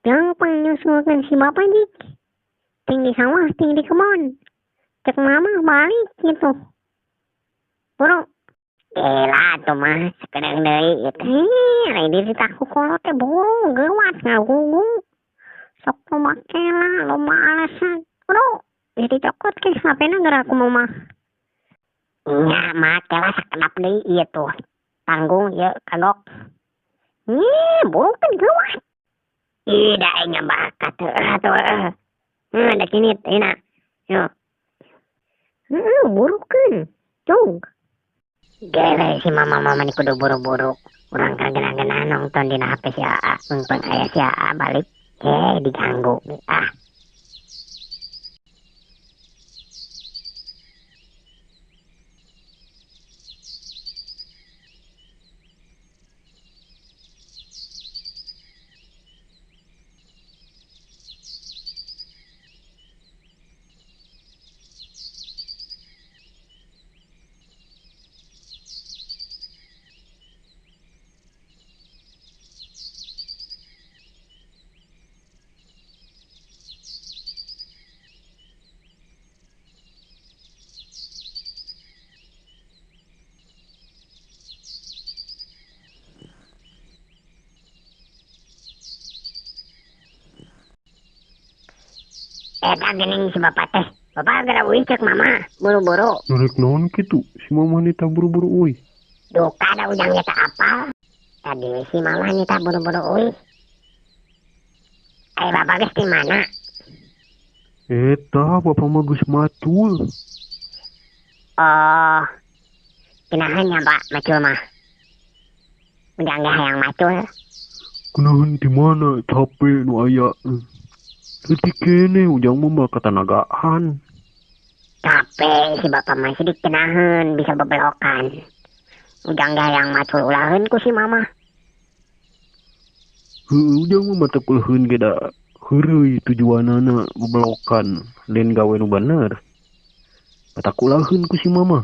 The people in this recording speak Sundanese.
Jang pang nyusulkeun si bapak jik. Ting di sawah, ting di kebon. Cek mama balik gitu. Buru. Gila tuh mah, sakedeung deui ieu teh. Hih, ari dititah ku kolot teh buru geuwat ngagugu. Sok loba kela, loba alasan. Buru, geus dicokot ke HP-na geura ku mama. Nya mah kela sakedap deui ieu tuh. Tanggung ieu kagok. Ih, buru kan geuwat. Ih, da aing bakat heueuh atuh heueuh. Heuh, da cinit ayeuna. Yo. Heeh, burukeun. Cug. Gele si mama-mama ni kudu buru-buru. Urang kageuna-geuna nongton dina HP si AA. Meungpeung aya si AA balik. Heh, diganggu. Ah. Eta geuning si bapak teh. Bapak geura uih cek mama, buru-buru. Rek naon kitu si mama nita buru-buru uih. Duka da ujang ge teu apal. Tadi si mama nita buru-buru uih. Ai bapak geus di mana? Eta bapak mah geus macul. Oh. Kunaon nya Pak macul mah? Ujang ge hayang macul. Kunaon di mana capek nu aya. Leutik keneh ujang mah moal katanagaan. Capek si bapak mah sidik kenaheun bisa bebelokan. Ujang ge hayang macul ulaheun ku si mama. Heueuh ujang mah matak uleuheun ge da heureuy tujuanana bebelokan lain gawe nu bener. Matak ulaheun ku si mama.